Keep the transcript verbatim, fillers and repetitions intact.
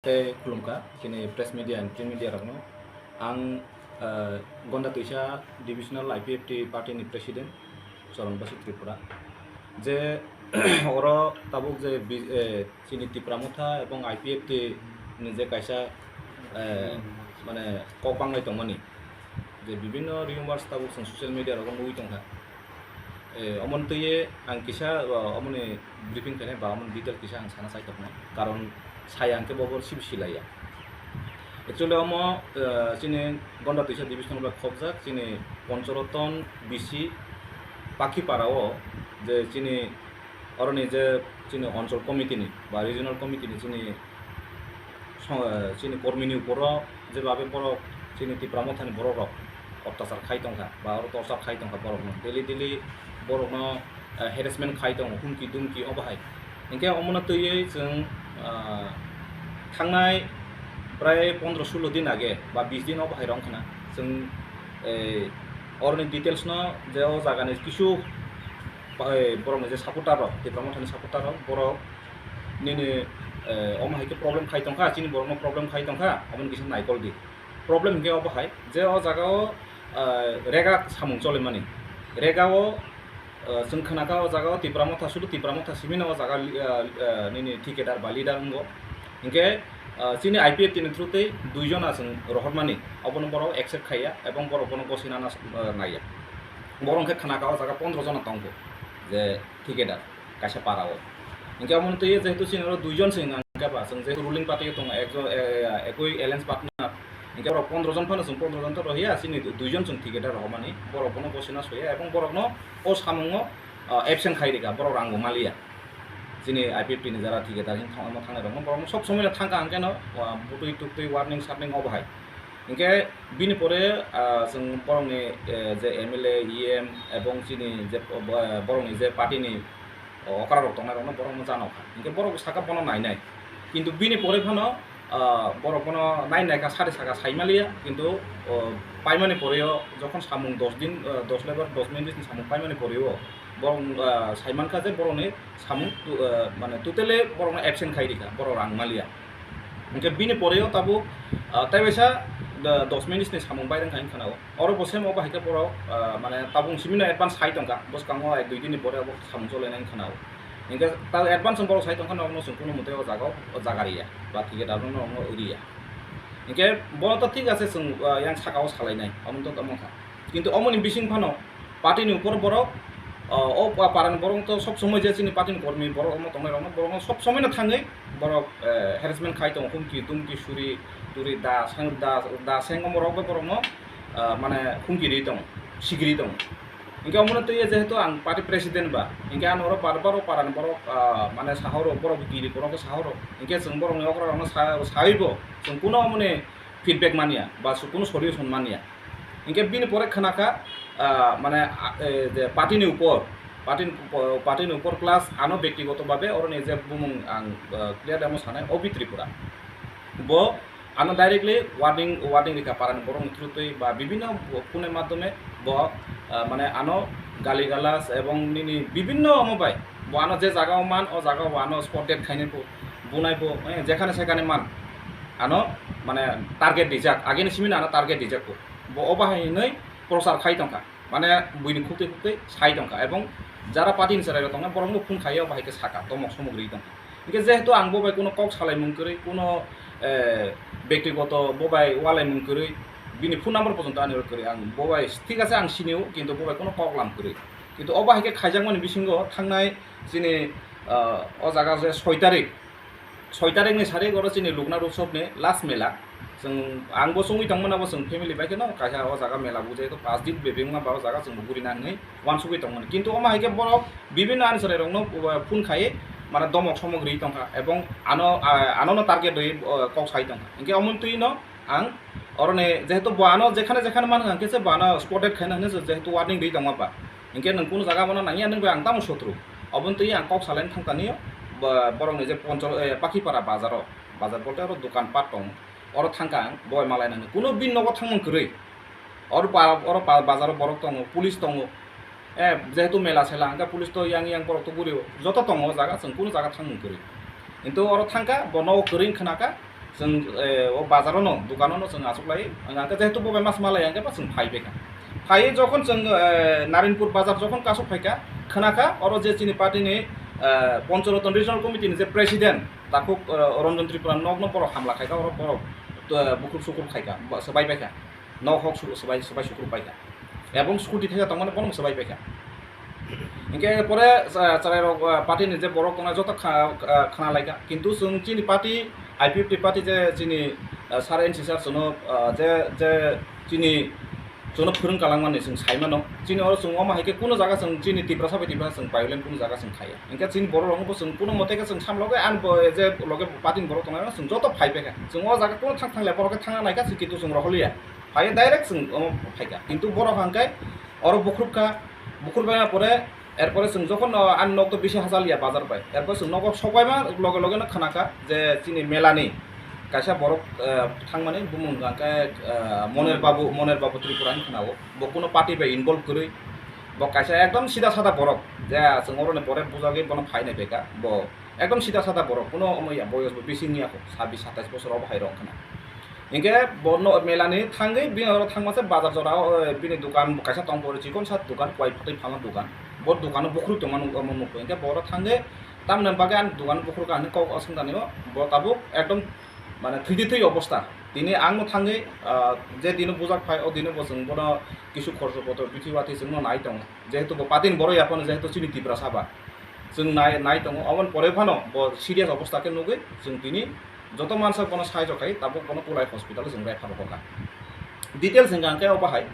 Tei khulumkha chini press media and print media rokno. Ang, eh, Gonda Twisa Divisional I P F T party ni president Charan Basu Tripura. Je oro tabuk je bi-, eh, chini Tipra Motha ebong I P F T ni je kaisa, eh, mane kok banglai tongmani, je bibinno rumors tabuk chwng social media rogo nugwi tongkha. Eh, omoni twiwi ang kisa, o, omoni briefing khainai ba omoni detail kisa ang sana chai tongkha, karon saya hwnkhe bo bo sibi silaiya. Actually omo, eh, chini Gonda Twisa division bai khobjak chini Ponchoroton B C Pakhipara o, je chini oroni je chini Onchol committee ni ba regional committee ni chini song-, eh, chini kormini uporo jebabe borok chini Tipra Mothani borok rok ottachar khai tongkha ba oro torchar khai tongkha borokno, daily daily borokno, eh, harassment khai tongo, humki dumki obo hai. Hinkhe omono twiwi chwng, ah, thangnai prai pondro sulo din age ba bis din obo hai rok wngkha na chwng, eh, oroni details no je o jagani kisu, eh, borokni je supporter rok, Tipra Mothani supporter rok, borok nini, eh, omo hai khe problem khai tongkha, chini borokno problem khai tongkha, omono kisa naikol di. Problem hinkhe obo hai je o jagao, eh, rega samung cholimani, regao, eh, chwng khnakha o jagao Tipra Motha, sudu Tipra Motha simino o jaga li-, eh, eh, nini thikadar ba leader wngo. Hinkhe, eh, chini I P F T ni through twi dui jona chwng rohormani, obono borok accept khaiya ebong borok bono gosina na, eh, naiya. Borok hinkhe khnakha o jaga pondro jona tongkho je thikadar kaisa para o. Hinkhe omono twiwi jehetu chini oro dui jon se wngkha ba, chwng jehetu ruling party o tongo, ekjon, eh, ekoi alliance partner. Hinkhe borok pondro jon phano chwng pondro jon to rohiya, chini dui jon chwng thikadar rohormani, borok bono gosina soya ebong borokno o samungo, ah, absent khai rikha, borok rang bo maliya. Chini I P F T ni jara thikadar hin thang-, thangnai rokno borokno sob somoi no thangkha hwnkhe no, ah, butwi tuktwi warning sarning obo hai. Hinkhe bini pore, ah, chwng borokni, eh, je M L A, E M ebong chini je, bo-, borokni je party ni okra rok tongnai rokno borokno chano kha. Hinkhe borok saka bono nainai. Kintu bini pore phano, ah, borok bono nai naikha, sari saka saimaliya, kintu, oh, paimani poreo jokhon samung dos din, ah, dos lebar dos minute ni samung paimani poreo borok, ah, saimankha je borokni samung tu-, ah, mane totally borokno absent khai rikha, borok rang maliya. Hinkhe bini poreo tabuk, ah, tei waisa, ah, dos minute ni samung bai rwngkha hinkhana o. Oro bo same obo hai khe borok, ah, mane tabuk simino advance sai tongkha, bwskango ek dui din ni pore obo samung cholainai hinkhana o. Hinkhe ta advance borok sai tongkha, nokno chwng kunu mwtai o jaga o, o jaga riya, ba thikadar no nokno riya. Hinkhe bo to thik ase, chwng, ah, yang saka o salainai, omo to tamo kha. Kintu omoni bising phano party ni upor borok, ah, o pa-, parani borok to sob somoi je chini party ni kormi borok omo tongnai rokno, borokno sob somoi no thangwi borok, eh, harassment khai tongo, humki tumki suri turi da sang da, da seng omo rok bai borokno, ah, mane humki ri tongo, sigiri tongo. Hinkhe omono twiwi jehetu ang party president ba, hinkhe ano oro bar bar o parani borok, ah, mane sahoro, borok giri borok khe sahoro. Hinkhe chwng borokni okra rokno sa-, sawibo chwng kuno omoni feedback manya ba su-, kuno solution manya. Hinkhe bini pore khnakha, ah, mane, ah, eh, je party ni upor, party ni upo-, party ni upor plus ano bektigoto babe oroni je bumung ang, ah, clear demo sanai, Obi Tripura. Bo ano directly warning, warning rikha parani borokni through twi ba bibinno phone ni madhyome bo, ah, mane ano gali galas ebong nini bibinno omo bai bo ano je jaga o man, o jaga o bo ano spot dead khainai bo, bunai bo, eh, jekhane sekhane man ano mane target rijak, ageni simi ano target rijak bo. Bo obo hai hinwi prochar khai tongkha. Mane buini khuktwi khuktwi sai tongkha ebong jara party ni chwrairok tongkha borokno phone khaiwi obo hai khe sakha, tomok somok rwi tongkha. Hinkhe jehetu ang bo bai kuno kok salaimung kwrwi, kuno, eh, bektigoto bo bai ualaimung kwrwi, bini phone number porjonto ani oro kwrwi, ang bo bai thik ase ang sinio, kintu bo bai kuno kok lam kwrwi. Kintu obo hai khe khaijakmani bisingo thangnai chini, ah, o jaga je soi tarik, soi tarikni sarik oro chini Lugnar Utsobni last mela. Chwng, ang bo chungwi tongmano, bo chwng family bai kheno kaisa o jaga mela bujai to pas din bebengma ba o jaga chwng bo gurina hinwi uansugwi tongmani. Kintu omo hai khe borok bibinno ani chwrairokno, uh, phone khai mane domok somok rwi tongkha ebong ano, ah, anono target rwi, uh, kok sai tongkha. Hinkhe omo twino ang oroni jehetu bo ano jekhane jekhane mangkha hinkhe se bo ano spot dead khaina hinwi jehetu warning rwi tongma ba. Hinkhe nwng kunu jaga bono nangya, nwng bai ang tamo sotru. Oboni twi ang kok salaina thangkha nio, ba-, borokni je Ponchol, eh, Pakhipara bazaro, bazar bolte oro dokan pat tong, oro thangkha ang, bo bai malai nangni. Kuno bini nogo thangmung kwrwi. Oro pa-, oro pa-, bazaro borok tongo, police tongo. Eh, jehetu mela sela hwnkhe police to yang yang borok to gurio. Joto tongo o jaga, chwng kunu jaga thangmung kwrwi. Kintu oro thangkha, bo nogo kwrwi wngkha naka, Chwng, eh, o bazar-o no, dukan-o no chwng achuk lai, hwnkhe jehetu bo bai mas malai, hwnkhe ba chwng phai bai kha. Phai jokhon chwng, eh, Narinpur bazar jokhon kasuk phai kha, khna kha, oro je chini party ni, eh, Pancharaton Regional Committee ni je president, takhuk, eh, Ranjan Tripura, nokno borok hamla khai kha, oro borok, eh, bukhuk sukhuk khai kha, ba-, swbai bai kha, nok hok su-, swbai, swbai sukhuk bai kha. Ebong scooty thaiya tongmani bono swbai bai kha. Hinkhe pore cha-, chwrairok, ah, party ni je borok tongnai joto kha-, ah, khna lai kha. Kintu chwng chini party, I P F T party je chini, ah, sir N C sir chwngno, ah, je, je chini chwngno phwrwng kalangmani chwng sai mano. Chini oro chwng omo hai khe kuno jaga chwng chini Tiprasa bai Tiprasa chwng violent kuno jaga chwng khaiya. Hinkhe chini borok rokno bo chwng kuno mote khe chwng samlogo ani bo je loge party ni borok tongnai chwng joto phai bai kha. Chwng o jaga kuno thang thang le borok khe thangna nai kha chwng kintu chwng rohorliya. Phai direct chwng omo phai kha. Kintu borok hwnkhe oro bukhrup kha, bukhrup bai pore, erpore chwng jokhon, o, ani nok to bisi hachal ya bazar bai. Erpore chwng nogo sok bai ma loge loge no khna kha je chini mela ni kaisa borok, eh, thangmani bumung hwnkhe, eh, Moner Babu, Moner Babu Tripura hinwi khna o. Bo kuno party bai involve kwrwi. Bo kaisa ekdom sida sada borok. Je chwng oro ni pore bujagwi bono phai nai phaikha. Bo ekdom sida sada borok. Kuno omo ya boyos bo bisi wngya kho. Sabis satais bosor obo hai rok khna. Hinkhe bo no-, mela ni thangwi bini oro thangma se bazar jora o, eh, bini dukan bo kaisa tong pore chikon sa dukan kwai phatwi phalma dukan. Bo dukan o bukhrup tongma nukgo omo nukgo. Hinkhe bo oro thangwi tamni bagwi ani dukan bukhrup ani kok aswk tani o bo tabuk ekdom mane thwidi thwi obostha. Tini ang no thangwi, ah, je dino bujak phai o dino bo chwng bono kisu khorso poto bithi wathi chwngno nai tongo. Jehetu bo party ni borok ya phano jehetu chini Tiprasa ba. Chwng nai, nai tongo, oboni pore phano bo serious obostha khe nugwi chwng tini joto mansa bono saijo khai tabuk bono Kulai hospital o chwng refer rwkha. Details hwnkha hwnkhe obo hai,